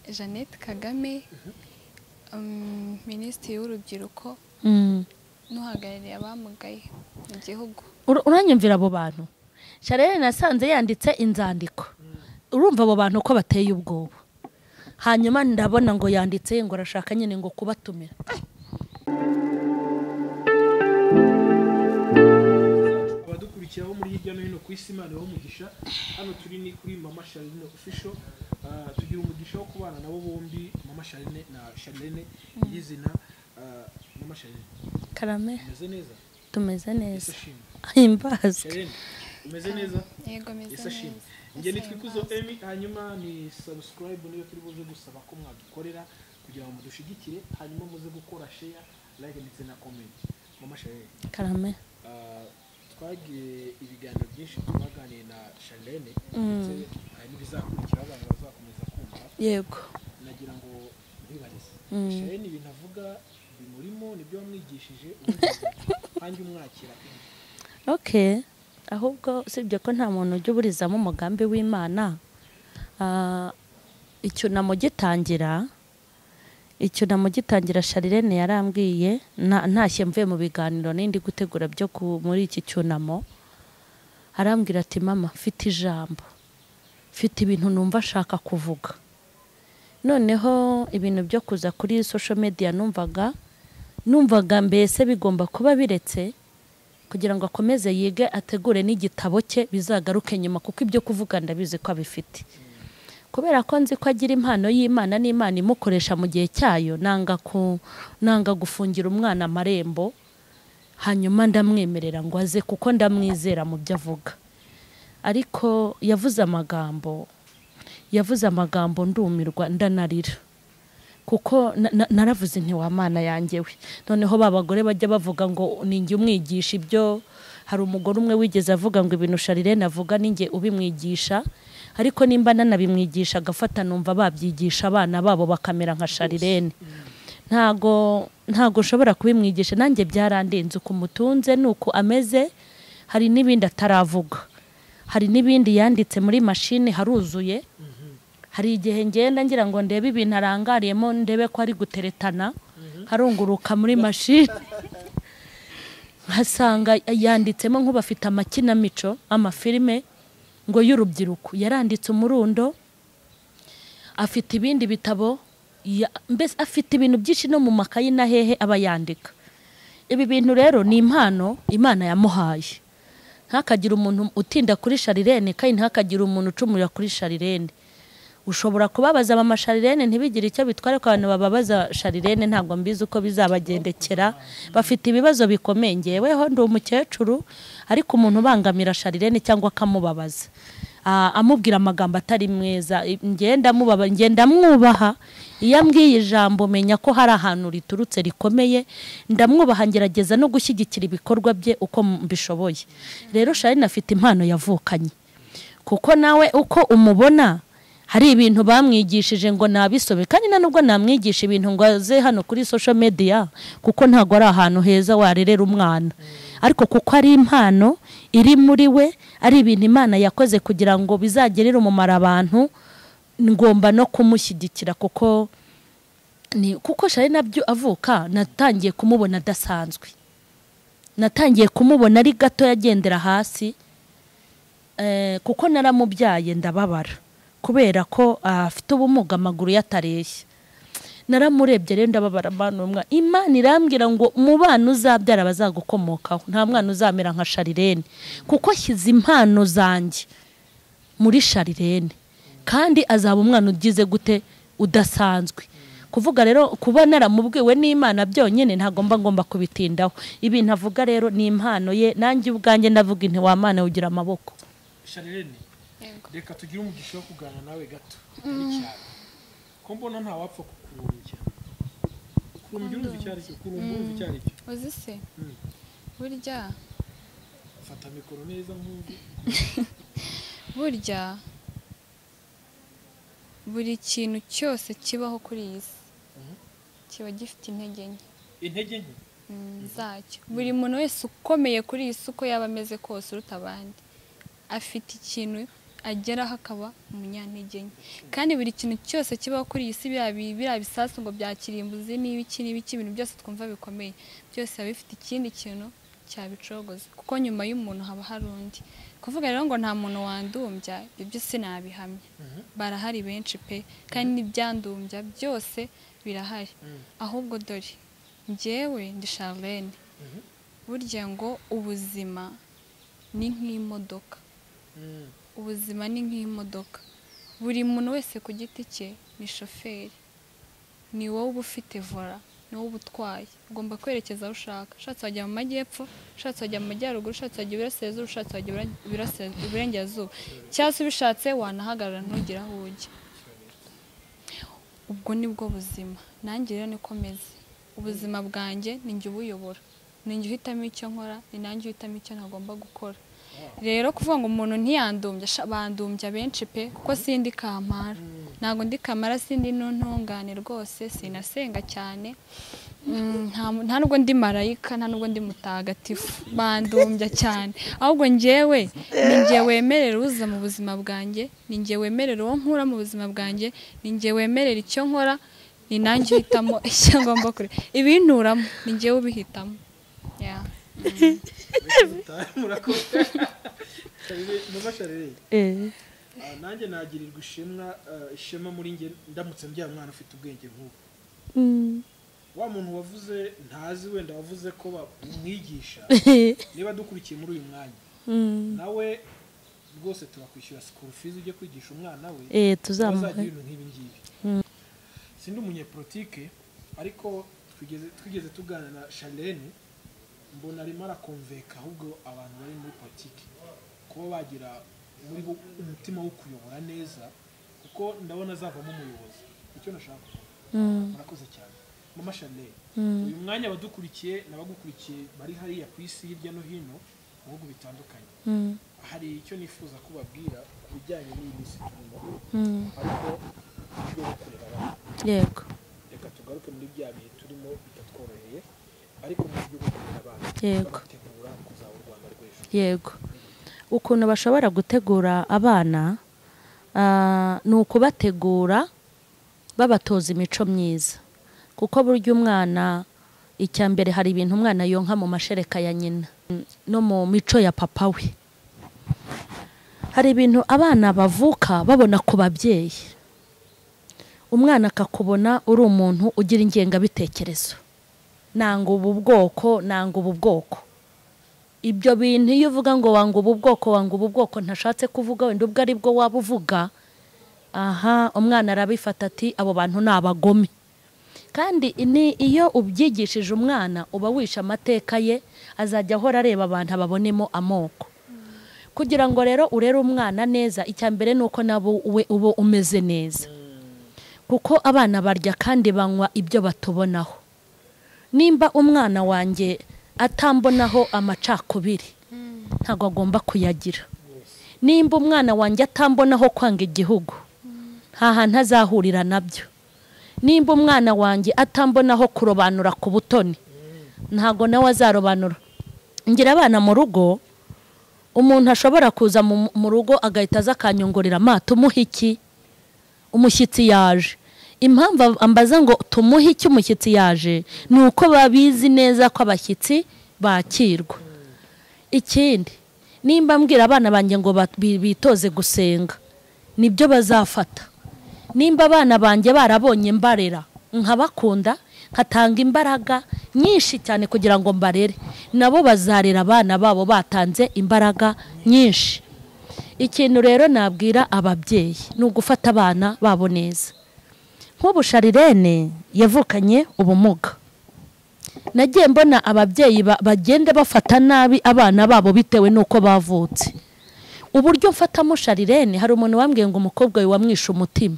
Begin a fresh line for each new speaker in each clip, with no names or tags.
Jeannette Kagame, Minisitiri w'Urubyiruko n'uhagarariye abamugaye mu gihugu.
Uranyumvira abo bantu? Charlene nasanze yanditse inzandiko. Urumva abo bantu ko bateye ubwoba. Hanyuma ndabona ngo yanditse ngo arashaka nyine ngo kubatumira.
Abadukurikiraho muri hirya no hino ku isi, Imana ibahe umugisha. Hano turi ni kuri Mama Charlene Official. Tugira umugisha wo kubana nabo bombi, Mama Charlene na Charlene nyirizina. Mama Charlene,
Karame.
Umeze neza?
Tumeze neza.
Himbazwe. Charlene, umeze neza?
Yego, meze neza.
Njye nitwa Ikuzo Emmy, hanyuma ni subscribe niyo turi buze gusaba ko mwadukorera kugira ngo mudushigikire, hanyuma muze gukora share, like ndetse na comment. Mama Charlene.
Karame.
Twagiye ibiganiro byinshi twaganiye na Charlene ndetse hari n'ibizakurikira abantu bazakomeza kumva.
Yego.
Nagira ngo nkwibarize. Charlene ibintu avuga bimurimo nibyo wamwigishije kandi umwakira.
Okay. Ahubwo sibyo ko nta muntu ujya uburizamo umugambi w'Imana. Icyunamo gitangira Charlene yarambwiye ntashye mvuye mu biganiro n'indi gutegura byo muri iki cyunamo, arambwira ati mama mfite ijambo, mfite ibintu numva ashaka kuvuga. Noneho ibintu byo kuza kuri social media numvaga mbese bigomba kuba biretse kugira ngo akomeze yige ategure n'igitabo cye bizagaruke nyuma, kuko ibyo kuvuga ndabizi ko abifite. Kubera ko nzi ko agira impano y'Imana n'Imana imukoresha mu gihe cyayo, nanga gufungira umwana amarembo, hanyuma ndamwemerera ngo aze kuko ndamwizera mu byo avuga. Ariko yavuze amagambo ndumirwa ndanarira, kuko naravuze nti wa Mana yanjye we. Noneho babagore bajya bavuga ngo ninjye umwigisha ibyo. Hari umugore umwe wigeze avuga ngo ibintu Charlene avuga ninjye ubimwigisha, ariko nimba nanabimwigisha agafata numva babyigisha abana babo bakamera nka Charlene. Ntago nshobora kubimwigisha, nanjye byarandenze uko mutunze nuko ameze. Hari n'ibindi ataravuga, hari n'ibindi yanditse muri mashini haruzuye. Hari igihe ngenda ngira ngo ndebe ibintu arangariyemo, ndebe ko ari guteretana, harunguruka muri mashini nkasanga yanditsemo nk'ubafite amakinamico, amafilime ngo y'urubyiruko. Yaranditse umurundo, afite ibindi bitabo, mbese afite ibintu byinshi no mu makayi na hehe aba yandika. Ibi bintu rero ni impano Imana yamuhaye. Ntakagira umuntu utinda kuri Charlene, kandi ntakagira umuntu ucumurira kuri Charlene. Ushobora kubabaza mama Charlene ntibigire icyo bitwara, ko abantu bababaza Charlene ntabwo mbizi uko bizabagendekera, bafite ibibazo bikomeye. Ngeweho ndi umukecuru, ariko umuntu ubangamira Charlene cyangwa akamubabaza, amubwira amagambo atari meza, ngenda mubaba, ngenda mwubaha. Iyo ambwiye ijambo menya ko hari ahantu riturutse rikomeye, ndamwubaha, ngerageza no gushyigikira ibikorwa bye uko mbishoboye. Rero Charlene afite impano yavukanye, kuko nawe uko umubona hari ibintu bamwigishije ngo nabisobe, kandi nubwo namwigisha ibintu ngo aze hano kuri social media, kuko ntago ari ahantu heza warerera umwana, ariko kuko ari impano iri muri we, ari ibintu Imana yakoze kugira ngo bizagerere umumaro abantu, ngomba no kumushyigikira. Kuko Charlene nabyo avuka natangiye kumubona adasanzwe, natangiye kumubona ari gato yagendera hasi, kuko naramubyaye ndababara kubera ko afite ubumuga amaguru yatareshya. Naramurebye rero ndababara, Mana Imana irambwira ngo mu bana uzabyara bazagukomokaho nta mwana uzamera nka Charlene, kuko ashyize impano zanjye muri Charlene, kandi azaba umwana ugize gute udasanzwe. Kuvuga rero kuba naramubwiwe n'Imana byonyine ntago mba ngomba kubitindaho. Ibintu avuga rero ni impano ye, nanjye ubwanjye ndavuga inti wa Mana ugira amaboko.
Charlene, reka tugire umugisha wo kuganira nawe gato cyane. Ko mbona nta wapfa kukurumbya. Kurumbya urumva icyo ari cyo, kurumba urumva icyo ari cyo.
Uzi se? Burya
fata mikoro neza nkumve.
Burya buri kintu cyose kibaho kuri iyi si kiba gifite intege nke.
Intege nke
zacyo. Buri muntu wese ukomeye kuri iyi si uko yaba ameze kose uruta abandi, afite ikintu, ageraho akaba umunyantege nke. Kandi buri kintu cyose kibaho kuri iyi si, biriya bisasu ngo bya kirimbuzi n'ibiki n'ibiki, ibintu byose twumva bikomeye byose biba bifite ikindi kintu cyabicogoza, kuko nyuma y'umuntu haba hari undi. Kuvuga rero ngo nta muntu wandumbya, ibyo sinabihamya, barahari benshi pe, kandi n'ibyandumbya byose birahari. Ahubwo dore njyewe ndi Charlene, burya ngo ubuzima ni nk'imodoka. Ubuzima ni nk'imodoka, buri muntu wese ku giti cye ni shoferi, ni wowe uba ufite vola, ni wowe uba utwaye, ugomba kwerekeza aho ushaka. Ushatse wajya mu majyepfo, ushatse wajya mu majyaruguru, ushatse wajya iburasirazuba, ushatse wajya iburengerazuba, cyangwa se ubishatse wanahagarara ntugire aho ujya. Ubwo ni bwo buzima. Nanjye rero niko meze, ubuzima bwanjye ni njye ubuyobora, ni njye uhitamo icyo nkora, ni nanjye uhitamo icyo ntagomba gukora. Rero kuvuga ngo umuntu ntiyandumbya, bandumbya benshi pe, kuko sindi kamara, ntabwo ndi kamara, sindi n'intungane rwose, sinasenga cyane, nta nubwo ndi marayika, nta nubwo ndi mutagatifu, bandumbya cyane. Ahubwo njyewe ni njye wemerera uza mu buzima bwanjye, ni njye wemerera uwo nkura mu buzima bwanjye, ni njye wemerera icyo nkora, ni nanjye uhitamo icyo ngomba kureba, ibinturamo ni njyewe ubihitamo.
Nanjye nagirirwa ishema muri njye ndamutse mbyaye umwana ufite ubwenge nk'ubu. Wa muntu wavuze ntazi wenda wavuze ko bamwigisha, niba dukurikiye muri uyu mwanya nawe rwose turakwishyura school fees ujye kwigisha umwana we, tuzamuha ibintu nk'ibi ngibi. Sindi umunyepolitike, ariko twigeze tuganira na Charlene, mbona arimo arakonveka ahubwo abantu bari muri politiki kuba bagira muri bo umutima wo kuyobora neza, kuko ndabona azavamo umuyobozi. Icyo nashaka murakoze cyane Mama Charlene. Uyu mwanya abadukurikiye n'abagukurikiye bari hariya ku isi hirya no hino mu bihugu bitandukanye, hari icyo nifuza kubabwira ku bijyanye n'iyi minsi turimo, ariko ibyo kurera abana.
Yego,
reka tugaruke muri bya bihe turimo bitatworoheye, ariko mu buryo bwo kurera abana bategura kuzaba u Rwanda rw'ejo.
Yego, ukuntu bashobora gutegura abana ni ukubategura babatoza imico myiza, kuko burya umwana icya mbere hari ibintu umwana yonka mu mashereka ya nyina no mu mico ya papa we. Hari ibintu abana bavuka babona ku babyeyi, umwana akakubona uri umuntu ugira ingengabitekerezo, nanga ubu bwoko, nanga ubu bwoko. Ibyo bintu iyo uvuga ngo wanga ubu bwoko, wanga ubu bwoko, ntashatse kuvuga wenda ubwo ari bwo waba uvuga, aha umwana arabifata ati abo bantu ni abagome. Kandi ni iyo ubyigishije umwana uba wishe amateka ye, azajya ahora areba abantu ababonemo amoko. Kugira ngo rero urere umwana neza, icya mbere ni uko nabo we uba umeze neza, kuko abana barya kandi banywa ibyo batubonaho. Nimba umwana wanjye atambonaho amacakubiri, ntabwo agomba kuyagira. Nimba umwana wanjye atambonaho kwanga igihugu, nta hantu azahurira nabyo. Nimba umwana wanjye atambonaho kurobanura ku butoni, ntabwo nawe azarobanura. Ngira abana mu rugo, umuntu ashobora kuza mu rugo agahita aza akanyongorera, ma tumuhe iki? Umushyitsi yaje. Impamvu ambaza ngo tumuhe iki umushyitsi yaje, ni uko babizi neza ko abashyitsi bakirwa. Ikindi, nimba mbwira abana banjye ngo bitoze gusenga, nibyo bazafata. Nimba abana banjye barabonye mbarera, nkabakunda, nkatanga imbaraga nyinshi cyane kugira ngo mbarere, nabo bazarera abana babo batanze imbaraga nyinshi. Ikintu rero nabwira ababyeyi ni ugufata abana babo neza. Nk'ubu Charlene yavukanye ubumuga, nagiye mbona ababyeyi bagenda bafata nabi abana babo bitewe n'uko bavutse. Uburyo mfatamo Charlene, hari umuntu wambwiye ngo umukobwa we wamwishe umutima.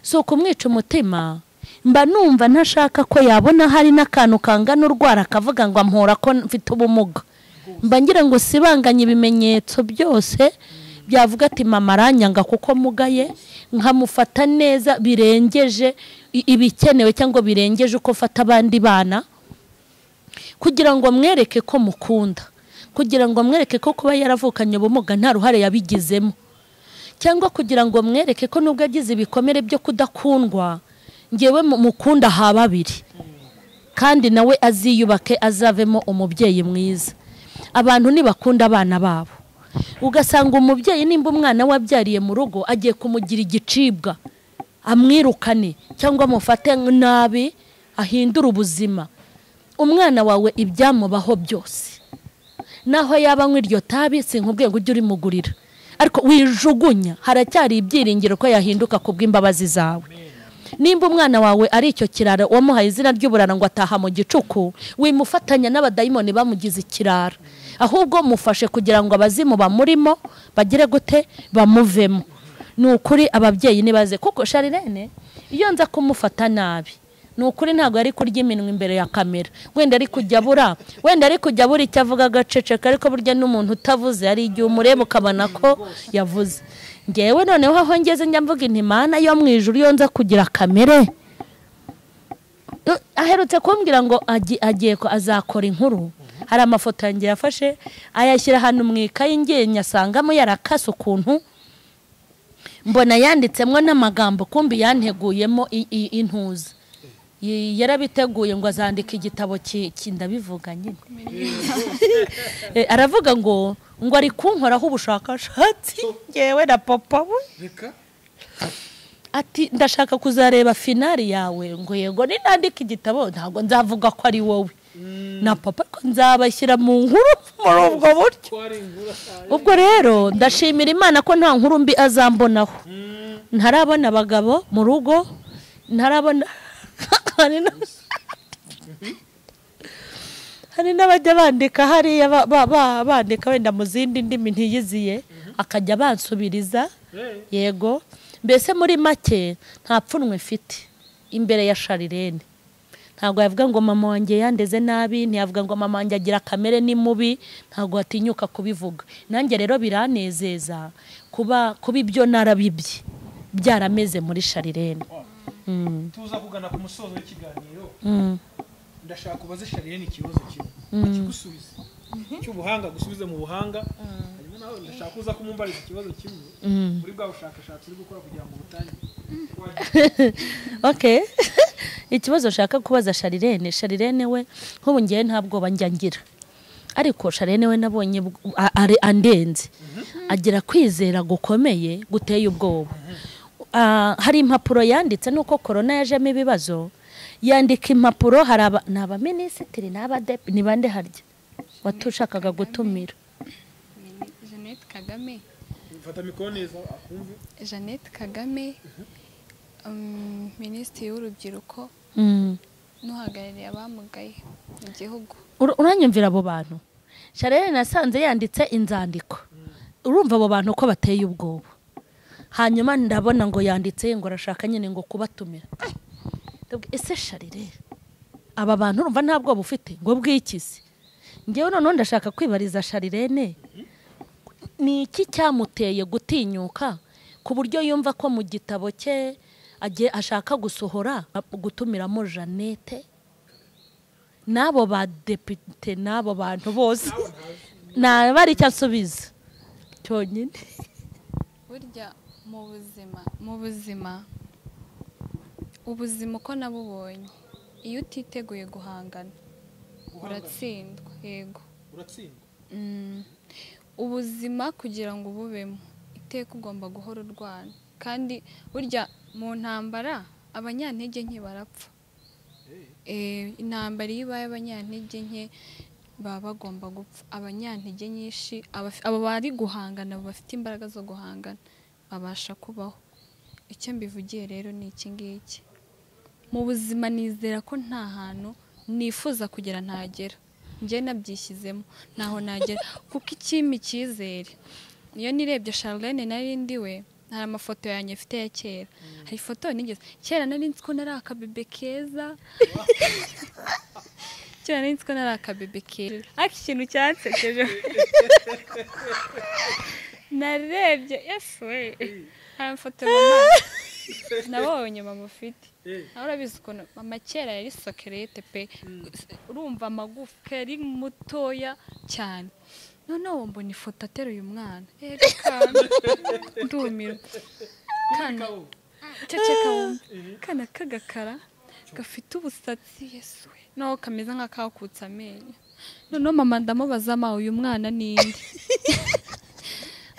So kumwica umutima, mba numva ntashaka ko yabona hari n'akantu kangana urwara akavuga ngo ampora ko mfite ubumuga. Mba ngira ngo sibanganye ibimenyetso byose byavuga ati mama aranyanga kuko mugaye, nkamufata neza birengeje ibikenewe cyangwa birengeje uko fata abandi bana, kugira ngo mwereke ko mukunda, kugira ngo mwereke ko kuba yaravukanye ubumuga nta ruhare yabigizemo. Cyangwa kugira ngo mwereke ko nubwo agize ibikomere byo kudakundwa, ngewe mukunda ha babiri, kandi nawe aziyubake azavemo umubyeyi mwiza. Abantu ntibakunda abana babo, ugasanga umubyeyi nimba umwana wabyariye mu rugo agiye kumugira igicibwa, amwirukane cyangwa amufate nabi, ahindure ubuzima. Umwana wawe ibyamubaho byose, naho yaba anywa iryo tabi sinkubwiye ngo ujye urimugurira, ariko wijugunya, haracyari ibyiringiro ko yahinduka kubw'imbabazi zawe. Nimba umwana wawe ari icyo kirara wamuhaye izina ry'uburara ngo ataha mu gicuku, wimufatanya n'abadayimoni bamugize ikirara, ahubwo mufashe kugira ngo abazimu bamurimo bagire gute, bamuvemo. Ni ukuri ababyeyi nibaze, kuko Charlene iyo nza kumufata nabi, ni ukuri ntabwo yari kurya iminwa imbere ya kamera, wenda ari kujya abura, wenda ari kujya abura icyo avuga agaceceka, ariko burya n'umuntu utavuze hari igihe umureba ukabona ko yavuze. Ngewe noneho aho ngeze njya mvuga inti Mana yo mu ijuru, iyo nza kugira kamere. Aherutse kumbwira ngo agiye ko azakora inkuru, hari amafoto yanjye yafashe ayashyira ahantu mu ikayi, ngiye nyasangamo yarakase ukuntu, mbona yanditsemo n'amagambo, kumbi yanteguyemo intuza. Yarabiteguye ngo azandika igitabo ndabivuga nyine. Aravuga ngo ari kunkoraho ubushakashatsi ngewe na papa we. Ati ndashaka kuzareba finali yawe, ngo yego ninandika igitabo ntabwo nzavuga ko ari wowe na papa, ko nzabashyira mu nkuru muri ubwo buryo. Ubwo rero ndashimira Imana ko nta nkuru mbi azambonaho. Ntarabona abagabo mu rugo, ntarabona hari n'abajya bandika hariya bandika wenda mu zindi ndimi ntiyiziye, akajya bansubiriza. Yego, mbese muri make nta pfunwe mfite imbere ya Charlene. Ntabwo yavuga ngo mama wanjye yandeze nabi, ntiyavuga ngo mama wanjye agira kamere ni mubi, ntabwo atinyuka kubivuga. Nanjye rero biranezeza kuba ibyo narabibye byarameze muri Charlene.
Tuza kugana ku musozo w'ikiganiro. Ndashaka kubaza Charlene ikibazo kimwe akigusubiza cy'ubuhanga, gusubiza mu buhanga. Hanyuma nawe ndashaka kuza kumumbariza ikibazo kimwe muri bwa bushakashatsi uri gukora kugira ngo butangire.
Okay. Ikibazo nshaka kubaza Charlene, Charlene we nk'ubu ngiye ntabwo njya ngira, ariko Charlene we nabonye ari andenze, agira kwizera gukomeye guteye ubwoba. Hari impapuro yanditse nuko corona yajemo ibibazo, yandika impapuro, hari n'abaminisitiri n'abadepi ni bande harya watushakaga gutumira?
Jeannette Kagame.
Fata mikoro neza akumve.
Jeannette Kagame, minisitiri w'urubyiruko n'uhagarariye abamugaye mu gihugu.
Uranyumvira abo bantu? Charlene nasanze yanditse inzandiko. Urumva abo bantu ko bateye ubwoba. Hanyuma ndabona ngo yanditse ngo arashaka nyine ngo kubatumira. Ese Charlene, aba bantu urumva nta bwoba ufite ngo bw'ikizi? Ngewe noneho ndashaka kwibariza Charlene, ni iki cyamuteye gutinyuka ku buryo yumva ko mu gitabo cye agiye ashaka gusohora gutumiramo Jeannette n'abo badepite n'abo bantu bose? Naba ari icyo asubiza cyonyine.
Burya mu buzima ubuzima uko nabubonye, iyo utiteguye guhangana uratsindwa. Yego,
uratsindwa.
Ubuzima kugira ngo ububemo iteka ugomba guhora urwana, kandi burya mu ntambara abanyantege nke barapfa. Intambara iyo ibaye abanyantege nke baba bagomba gupfa. Abanyantege nyinshi, abo bari guhangana bafite imbaraga zo guhangana babasha kubaho. Icyo mbivugiye rero ni iki ngiki: mu buzima nizera ko nta hantu nifuza kugera ntagera. Njye nabyishyizemo ntaho nagera, kuko ikimpa icyizere niyo nirebye Charlene nari ndiwe, hari amafoto yanjye mfite ya kera. Hari ifoto nigeze kera nari nzi ko nari akabebe keza. Kera nari nzi ko nari akabebe keza, ariko ikintu cyansekeje narebye yesu we, hari amafoto mama nabonye mama ufite. Nawe urabizi ukuntu mama kera yari sokerete pe, urumva amagufwa yari mutoya cyane. Noneho mbona ifoto ateruye umwana, reka ndumirwa. Kana ceceka wumve, kana k'agakara gafite ubusatsi, Yesu we, naho kameze nk'akakutse amenyo. Noneho mama ndamubaza, ma uyu mwana ni nde?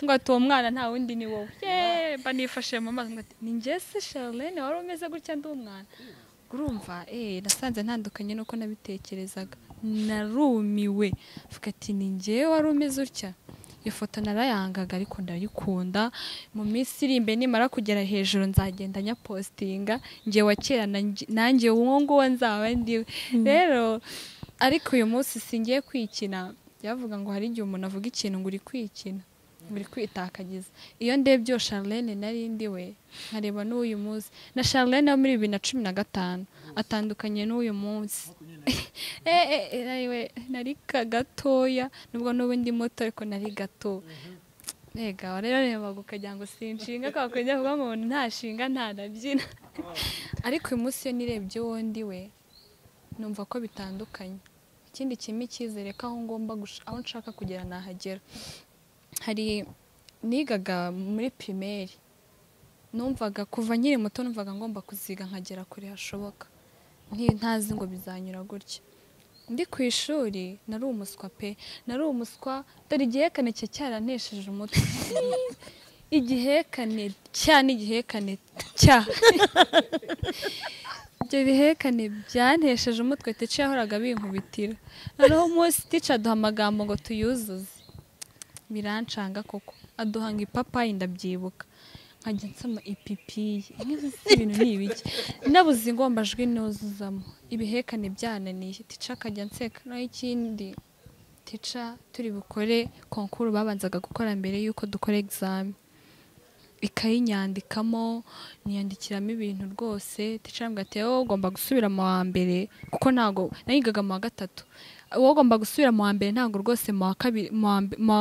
Ngo ati uwo mwana nta wundi ni wowe. Yeee, mba nifashe mu maso, ngo ati ni njye se Charlene wari umeze gutya ndi umwana? Urumva nasanze ntandukanye nuko nabitekerezaga, narumiwe. Mvuga ati ni njye wari umeze utya? Iyo foto narayangaga ariko ndayikunda. Mu minsi iri imbere nimara kugera hejuru nzagenda nyapostinga, njye wa kera nanjye uwo nguwo nzaba ndiwe. Rero ariko uyu munsi singiye kwikina. Byavuga ngo hari igihe umuntu avuga ikintu ngo uri kwikina, uri kwitakagiza. Iyo ndebye iyo Charlene nari ndiwe, nkareba n'uyu munsi, na Charlene wo muri 2015 atandukanye n'uyu munsi. Nari gatoya, nubwo n'ubu ndi muto ariko nari gato. Ega rero reba ukagira ngo sinshinga, kwa kujya kuvuga ngo ntashinga ntanabyina. Ariko uyu munsi iyo nirebye uwo ndiwe, numva ko bitandukanye. Ikindi kimwe icyizere ko aho ngomba aho nshaka kugera nahagera. Hari nigaga muri primaire, numvaga kuva nkiri muto numvaga ngomba kuziga nkagera kure hashoboka, ntazi ngo bizanyura gutya. Ndi ku ishuri nari umuswa pe, nari umuswa. Dore igihekane cye cyarantesheje umutwe. Igihekane cya n'igihekane cya, ibyo bihekane byantesheje umutwe. Tica yahoraga binkubitira. Noneho umunsi tica aduha amagambo ngo tuyuzuze, birancanga koko. Aduha ngo ipapayi, ndabyibuka nkajya nsoma ipipiyi, ibintu ni ibiki, nabuze ingombajwi nuzuzamo, ibihekane byananiye. Tica akajya nseka. Naho ikindi tica turi bukore konkuru babanzaga gukora mbere y'uko dukora examen, ikayinyandikamo, niyandikiramo ibintu rwose. Tica arambwira ati wowe ugomba gusubira mu wa mbere, kuko ntago nayigaga mu wa gatatu, wowe ugomba gusubira mu wa mbere, ntago rwose mu wa kabiri,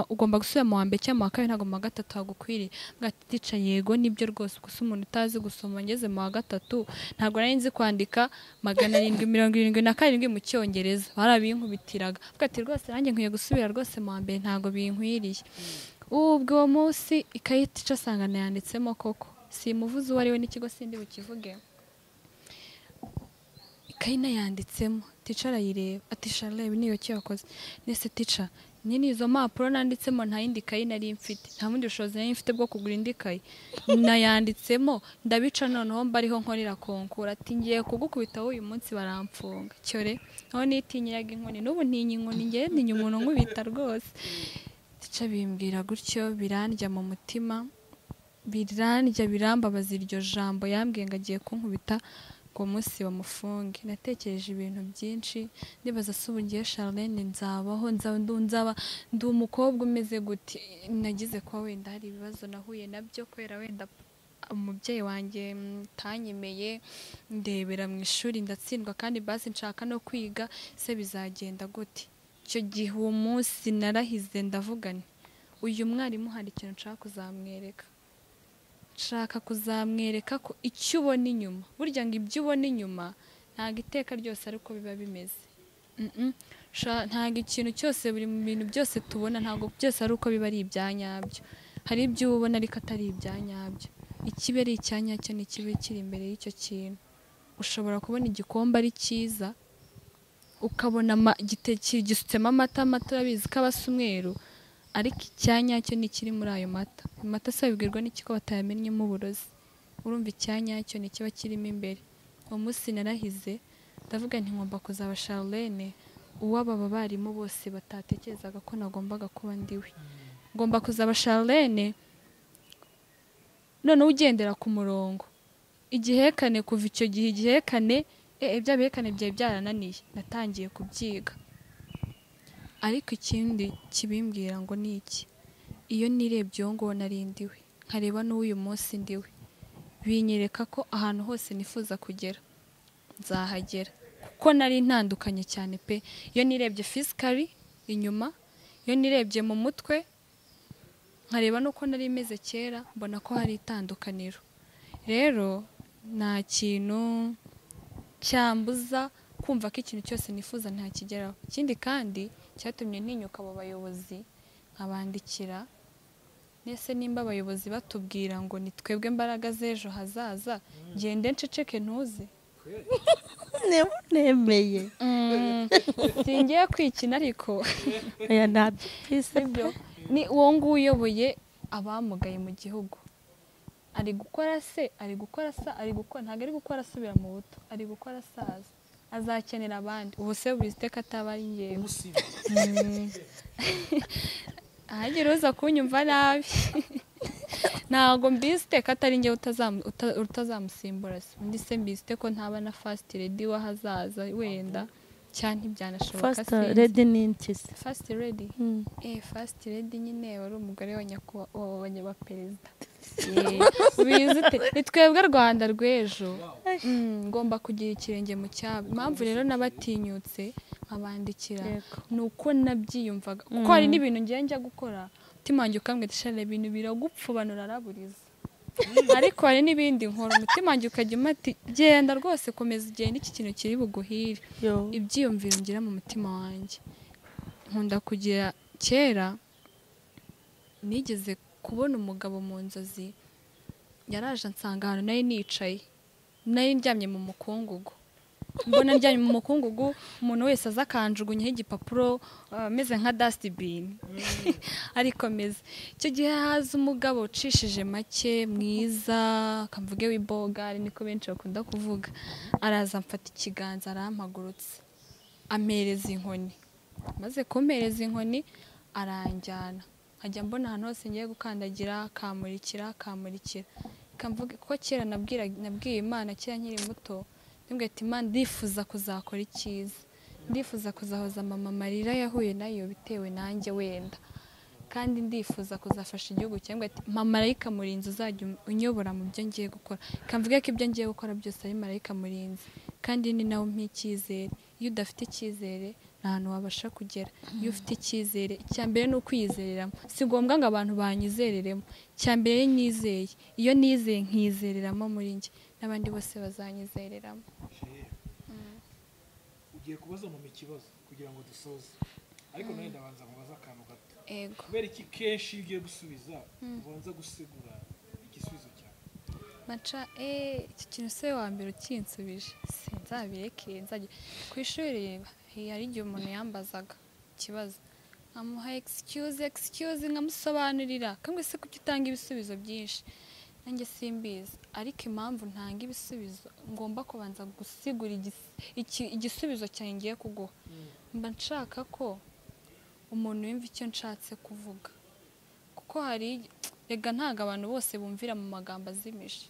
ugomba gusubira mu wa mbere cyangwa mu wa kabiri, ntago mu wa gatatu hagukwiriye. Mbwira ati tica yego nibyo rwose, gusa umuntu utazi gusoma ngeze mu wa gatatu, ntabwo nari nzi kwandika 777 mu Cyongereza, barabinkubitiraga. Mbwira ati rwose nanjye nkwiye gusubira rwose mu wa mbere, ntago binkwiriye. Ubwo uwo munsi ikayi tica asanga nayanditsemo koko, simuvuze uwo ari we n'ikigo sindi bukivuge. Ikayi nayanditsemo, tica arayireba ati Charlene ibi niyo cyo yakoze. Nese tica nyine izo mpapuro nanditsemo nta yindi kayi nari mfite, nta bundi bushobozi nari mfite bwo kugura indi kayi, nayanditsemo ndabica. Noneho mbariho nkorera konkura, ati ngiye kugukubitaho uyu munsi baramfunga. Cyore aho nitinyiraga inkoni, n'ubu ntinya inkoni, ngiye ntinya umuntu nkubita rwose. Tica bimbwira gutyo birandya mu mutima, birandya birambabaza. Iryo jambo yambwiye ngo agiye kunkubita ngo munsi bamufunge. Natekereje ibintu byinshi, ndibaza se ubu ngiye Charlene nzabaho, nzaba ndi umukobwa umeze gute? Nagize kuba wenda hari ibibazo nahuye nabyo kubera wenda umubyeyi wanjye tanyemeye, ndebera mu ishuri ndatsindwa, kandi basi nshaka no kwiga, se bizagenda gute? Icyo gihe uwo munsi narahize ndavuga nti uyu mwarimu hari ikintu nshaka kuzamwereka, nshaka kuzamwereka ko icyo ubona inyuma, burya ngo ibyo ubona inyuma ntabwo iteka ryose ariko biba bimeze. Ntabwo ikintu cyose, buri mu bintu byose tubona ntabwo byose ari uko biba ari ibya nyabyo. Hari ibyo ubona ariko atari ibya nyabyo. Ikiba ari icya nyacyo ni ikiba kiri imbere y'icyo kintu. Ushobora kubona igikombe ari cyiza, ukabona gisutsemo amata, amata urabizi ko aba asa umweru, ariko icya nyacyo ni ikiri muri ayo mata. Amata se babibwirwa n'iki ko batayamennyemo uburozi? Urumva icya nyacyo ni ikiba kirimo imbere. Uwo munsi narahize ndavuga nti ngomba kuzaba Charlene uw'aba barimu bose batatekerezaga ko nagombaga kuba ndiwe. Ngomba kuzaba Charlene noneho ugendera ku murongo. Igihekane kuva icyo gihe, igihekane bya bihekane byari byarananiye, natangiye kubyiga. Ariko ikindi kibimbwira ngo ni iki, iyo nirebye uwo nguwo nari ndiwe, nkareba n'uyu munsi ndiwe, binyereka ko ahantu hose nifuza kugera nzahagera, kuko nari ntandukanye cyane pe. Iyo nirebye physically inyuma, iyo nirebye mu mutwe, nkareba n'uko nari meze kera, mbona ko hari itandukaniro. Rero nta kintu cyambuza kumva ko ikintu cyose nifuza ntakigeraho. Ikindi kandi cyatumye ntinyuka abo bayobozi Nkabandikira. Nese nimba abayobozi batubwira ngo ni twebwe mbaraga z'ejo hazaza, ngende nceceke ntuze.
Nemeye.
Singiye kwikina ariko.
Oya ntabyumvise.
Sibyo? Ni uwo nguwo uyoboye abamugaye mu gihugu. Ari gukora se, ari gukora sa, ari gukora, ntabwo ari gukora asubira mu buto, ari gukora asaza. Azakenera abandi. Ubu se ubizite ko ataba ari njyewe. Ahagira uza kunyumva nabi. Ntabwo mbizite ko atari njyewe utazamusimbura se. Undi se mbizite ko ntaba na first lady w'ahazaza wenda. Cyane ntibyanashoboka.
First lady ni iki se?
First lady? First lady nyine wari umugore wa nyakubahwa wa perezida. Bizite ni twebwe Rwanda rw'ejo. Ngomba kugira ikirenge mu cyabo. Impamvu rero nabatinyutse nkabandikira nuko nabyiyumvaga. Kuko hari n'ibintu ngiye njya gukora, umutima wanjye ukambwira ati shara ibintu biragupfubanura araburiza. Ariko hari n'ibindi nkora umutima wanjye ukajya umati genda rwose komeza ugende iki kintu kiri buguhire. Ibyiyumviro ngira mu mutima wanjye. Nkunda kugira kera nigeze kubona umugabo mu nzozi yaraje ansanga ahantu nari nicaye, nari ndyamye mu mukungugu. Mbona ndyamye mu mukungugu umuntu wese aza akanjugunyaho igipapuro meze nka dustbin. Ariko meze. Icyo gihe haza umugabo ucishije make mwiza kamvuge w'ibogari niko benshi bakunda kuvuga, araza amfata ikiganza arampagurutsa ampereza inkoni. Maze kumpereza inkoni aranjyana, nkajya mbona ahantu hose ngiye gukandagira akamurikira akamurikira. Kamvuge ko kera nabwiye Imana kera nkiri muto, ndabwira ati Imana ndifuza kuzakora icyiza, ndifuza kuzahoza mama amarira yahuye nayo bitewe nanjye wenda, kandi ndifuza kuzafasha igihugu cyangwa ati mama marayika murinzi uzajya unyobora mu byo ngiye gukora. Kamvuge ko ibyo ngiye gukora byose ari marayika murinzi, kandi ni nawe umpa icyizere. Iyo udafite icyizere nta hantu wabasha kugera. Iyo ufite icyizere, icya mbere ni ukwiyizereramo. Si ngombwa ngo abantu banyizereremo, icya mbere nizeye. Iyo nizeye nkizereramo muri njye, n'abandi bose bazanyizereramo.
Ugiye kubaza mama ikibazo kugira ngo dusoze, ariko nawe ndabanza mubaza akantu gato.
Ego.
Kubera iki kenshi iyo ugiye gusubiza ubanza gusegura igisubizo cyawe?
Maca iki kintu se wa mbere ukinsubije sinzabireke nzajya ku ishuri. Hari igihe umuntu yambazaga ikibazo nkamuha excuse nkamusobanurira, kambwe se kuki utanga ibisubizo byinshi? Nanjye simbizi, ariko impamvu ntanga ibisubizo ngomba kubanza gusigura igisubizo cyanjye ngiye kuguha. Mba nshaka ko umuntu yumva icyo nshatse kuvuga, kuko hari rega ntago abantu bose bumvira mu magambo azimije.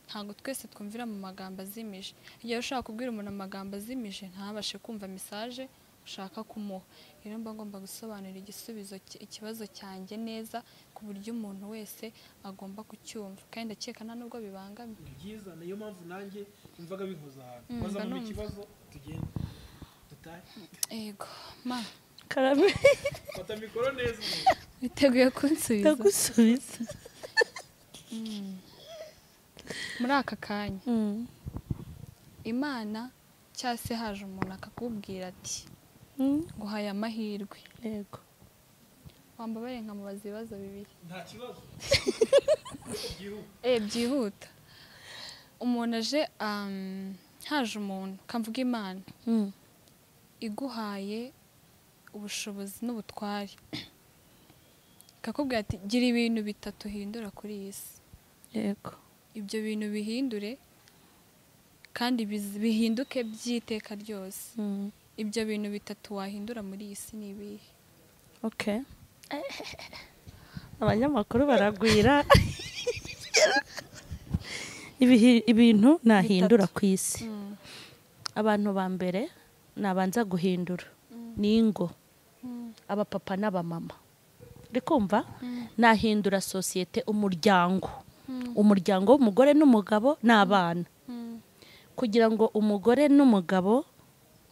Ntago twese twumvira mu magambo azimije. Igihe ushaka kubwira umuntu amagambo azimije ntabashe kumva message ushaka kumuha. Rero mba ngomba gusobanura igisubizo ikibazo cyanjye neza ku buryo umuntu wese agomba kucyumva, kandi ndakeka nta nubwo bibangamye.
Ni byiza, niyo mpamvu nanjye numvaga binkoza ahantu. Baza mu kibazo tugende dutahe.
Ego ma
karame
fata mikoro neza.
Witeguye kunsubiza?
Ndagusubiza.
Muri aka kanya Imana cyase haje umuntu akakubwira ati nguhaye amahirwe.
Yego.
Wambabare nkamubaza ibibazo bibiri.
Nta kibazo.
Byihuta. Umuntu aje haje umuntu kamvuga Imana iguhaye ubushobozi n'ubutware, kakubwira ati gira ibintu bitatu hindura kuri iyi si.
Yego.
Ibyo bintu bihindure kandi bihinduke by'iteka ryose. Ibyo bintu bitatu wahindura muri iyi si ni ibihe?
Okay. Abanyamakuru baragwira. Ibintu nahindura ku isi. Abantu ba mbere nabanza guhindura ni ingo, abapapa n'abamama. Rikumva nahindura societe, umuryango. Umuryango w'umugore n'umugabo n'abana. Kugira ngo umugore n'umugabo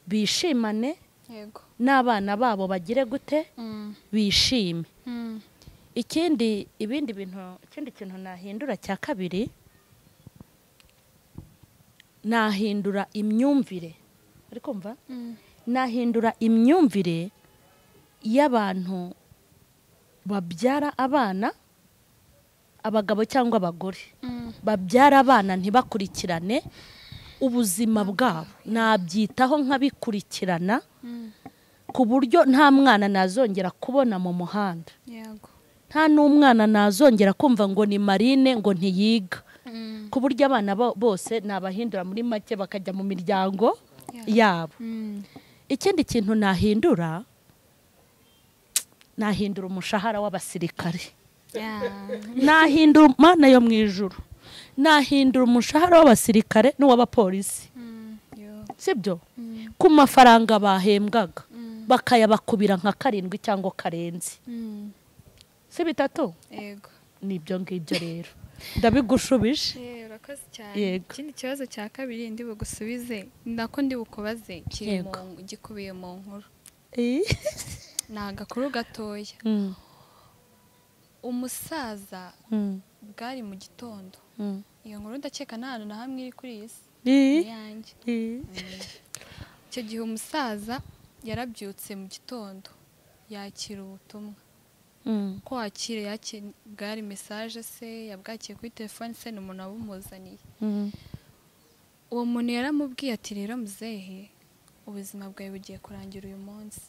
bishimane,
yego,
n'abana babo bagire gute bishime. Ikindi ibindi bintu, ikindi kintu nahindura cya kabiri, nahindura imyumvire. Rikumva nahindura imyumvire y'abantu babyara abana, abagabo cyangwa abagore babyara abana ntibakurikirane ubuzima bwabo, nabyitaho nkabikurikirana ku buryo nta mwana nazongera kubona mu muhanda. Nta n'umwana nazongera kumva ngo ni marine ngo ntiyiga, ku buryo abana bose nabahindura muri make bakajya mu miryango yabo. Ikindi kintu nahindura, nahindura umushahara w'abasirikare. Nahindura, Mana yo mu ijuru, nahindura umushahara w'abasirikare n'uw'abapolisi, sibyo? Ku mafaranga bahembwaga bakayabakubira nka 7 cyangwa karenze, si 3?
Yego.
Nibyo ngibyo rero ndabigushubije.
Urakoze cyane. Ikindi kibazo cya kabiri ndi bugusubize, nako ndi bukubaze, kiri mu gikubiye mu nkuru. Ni agakuru gatoya. Umusaza bwari mu gitondo. Iyo nkuru ndakeka nta hantu na hamwe iri kuri iyi si yanjye. Icyo gihe umusaza yarabyutse mu gitondo yakira ubutumwa. Ko wakire bwari message se yabwakiye kuri telefone se n'umuntu wabumuzaniye. Uwo muntu yaramubwiye ati rero muzehe, ubuzima bwawe bugiye kurangira uyu munsi.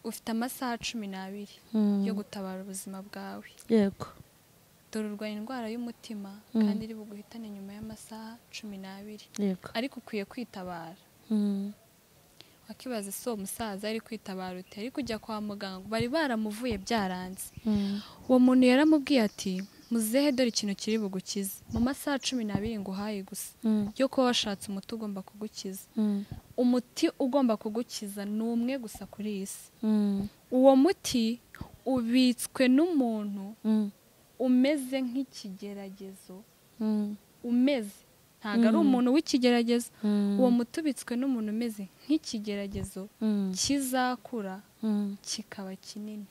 Ufite amasaha 12 yo gutabara ubuzima bwawe.
Yego.
Dore urwaye indwara y'umutima kandi iri buguhitane nyuma y'amasaha 12.
Yego.
Ariko ukwiye kwitabara. Wakibaza so umusaza ari kwitabara ute, ari kujya kwa muganga bari baramuvuye byaranze. Uwo muntu yaramubwiye ati muzehe dore ikintu kiri bugukize mu masaha 12 nguhaye gusa yo kuba washatse umuti ugomba kugukiza. Umuti ugomba kugukiza ni umwe gusa kuri iyi si. Uwo muti ubitswe n'umuntu umeze nk'ikigeragezo, umeze ntabwo ari umuntu w'ikigeragezo. Uwo muti ubitswe n'umuntu umeze nk'ikigeragezo kizakura kikaba kinini.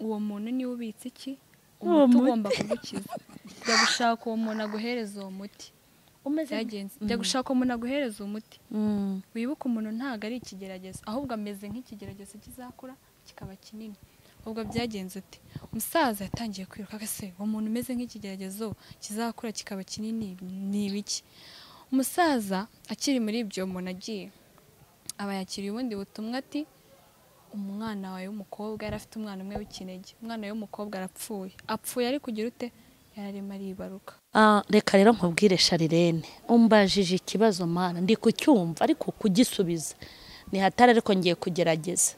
Uwo muntu niwe ubitse iki? Umuti ugomba kugukiza. Jya gushaka uwo muntu aguhereza uwo muti. Jya gushaka umuntu aguhereza umuti. Wibuke umuntu ntabwo ari ikigeragezo, ahubwo ameze nk'ikigeragezo kizakura kikaba kinini. Ubwo byagenze ute? Umusaza yatangiye kwiruka ese uwo muntu umeze nk'ikigeragezo kizakura kikaba kinini ni ibiki? Umusaza akiri muri ibyo umuntu agiye aba yakiriye ubundi butumwa ati umwana wawe w'umukobwa yari afite umwana umwe w'ikinege, umwana w'umukobwa arapfuye. Apfuye ari kugira ute? Yararimo aribaruka.
Reka rero nkubwire Sharirene, umbajije ikibazo mana ndi kucyumva ariko kugisubiza ni hatari, ariko ngiye kugerageza.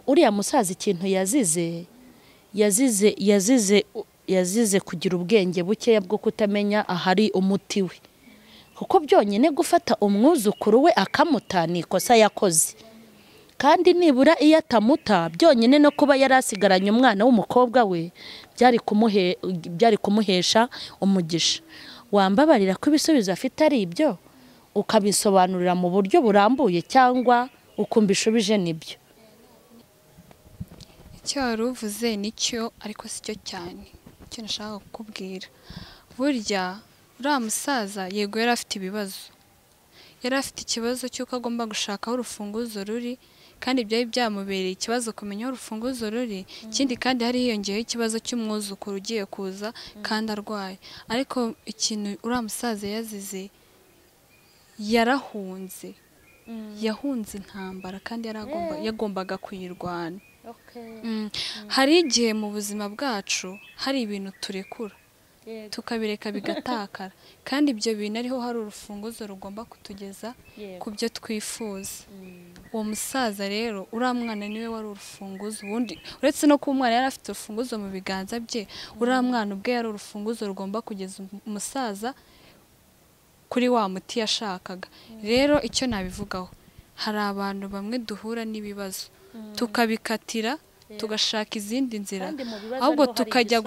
Uriya musaza ikintu yazize, yazize kugira ubwenge bukeya bwo kutamenya ahari umuti we, kuko byonyine gufata umwuzukuru we akamuta ni ikosa yakoze. Kandi nibura iyo atamuta byonyine no kuba yarasigaranye umwana w'umukobwa we byari kumuhesha umugisha. Wambabarira ko ibisubizo afite ari ibyo, ukabisobanurira mu buryo burambuye cyangwa ukumbishubije nibyo?
Icyo wari uvuze nicyo, ariko sicyo cyane. Icyo nashaka kukubwira, burya uriya musaza yego yari afite ibibazo, yari afite ikibazo cy'uko agomba gushaka aho urufunguzo ruri, kandi byari byamubereye ikibazo kumenya aho urufunguzo ruri. Ikindi kandi hari hiyongeyeho ikibazo cy'umwuzukuru ugiye kuza kandi arwaye. Ariko ikintu uriya musaza yazize, yarahunze, yahunze intambara kandi yagombaga kuyirwana. Hari igihe mu buzima bwacu hari ibintu turekura tukabireka bigatakara, kandi ibyo bintu ariho hari urufunguzo rugomba kutugeza ku byo twifuza. Uwo musaza rero uriya mwana niwe wari urufunguzo. Ubundi uretse no kuba umwana yari afite urufunguzo mu biganza bye, uriya mwana ubwe yari urufunguzo rugomba kugeza umusaza kuri wa muti yashakaga. Rero icyo nabivugaho, hari abantu bamwe duhura n'ibibazo tukabikatira tugashaka izindi nzira, ahubwo tukajya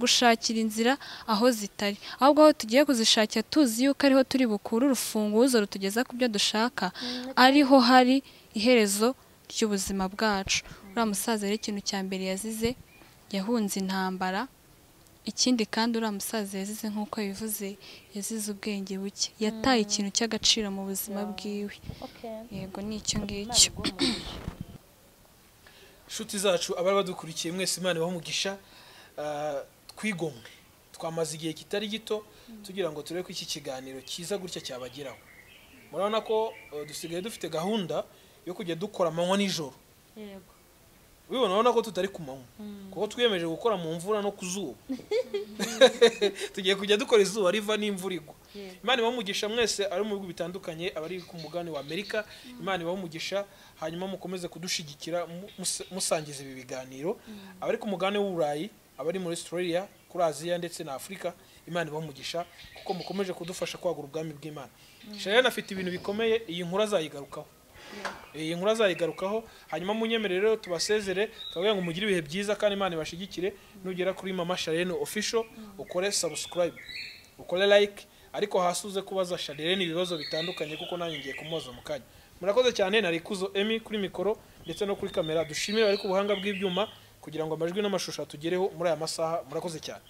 gushakira inzira aho zitari, ahubwo aho tugiye kuzishakira tuzi yuko ariho turi bukure urufunguzo rutugeza ku byo dushaka, ariho hari iherezo ry'ubuzima bwacu. Uriya musaza rero ikintu cya mbere yazize, yahunze intambara. Ikindi kandi uriya musaza yazize nk'uko yabivuze, yazize ubwenge buke, yataye ikintu cy'agaciro mu buzima bwiwe. Yego ni icyo ngicyo.
Inshuti zacu, abari badukurikiye mwese, Imana ibahe umugisha. Twigomwe, twamaze igihe kitari gito tugira ngo turebe ko iki kiganiro cyiza gutya cyabageraho. Murabona ko dusigaye dufite gahunda yo kujya dukora amanywa nijoro.
Yego.
Ubibona, urabona ko tutari ku manywa kuko twiyemeje gukora mu mvura no ku zuba. Tugiye kujya dukora izuba riva n'imvura igwa. Imana ibahe umugisha mwese ari mu bihugu bitandukanye, abari ku mugabane wa Amerika, Imana ibahe umugisha. Hanyuma mukomeze kudushigikira, musangiza ibi biganiro abari ku mugabane w'Uburayi, abari muri Australia, kuri Aziya ndetse na Afurika. Imana ibahe umugisha kuko mukomeje kudufasha kwagura ubwami bw'Imana. Sharon afite ibintu bikomeye, iyi nkuru azayigarukaho, iyi nkuru azayigarukaho. Hanyuma munyemerere rero tubasezere, tubabwire ngo mugire ibihe byiza kandi Imana ibashigikire. Nugera kuri Mama Charlene Official, ukore subscribe, ukore like, ariko hasi uze kubaza Charlene ibibazo bitandukanye kuko nanjye ngiye kumubaza mu kanya. Murakoze cyane. Nari Ikuzo Emmy kuri mikoro ndetse no kuri kamera. Dushimire abari ku buhanga bw'ibyuma kugira ngo amajwi n'amashusho atugereho muri aya masaha. Murakoze cyane.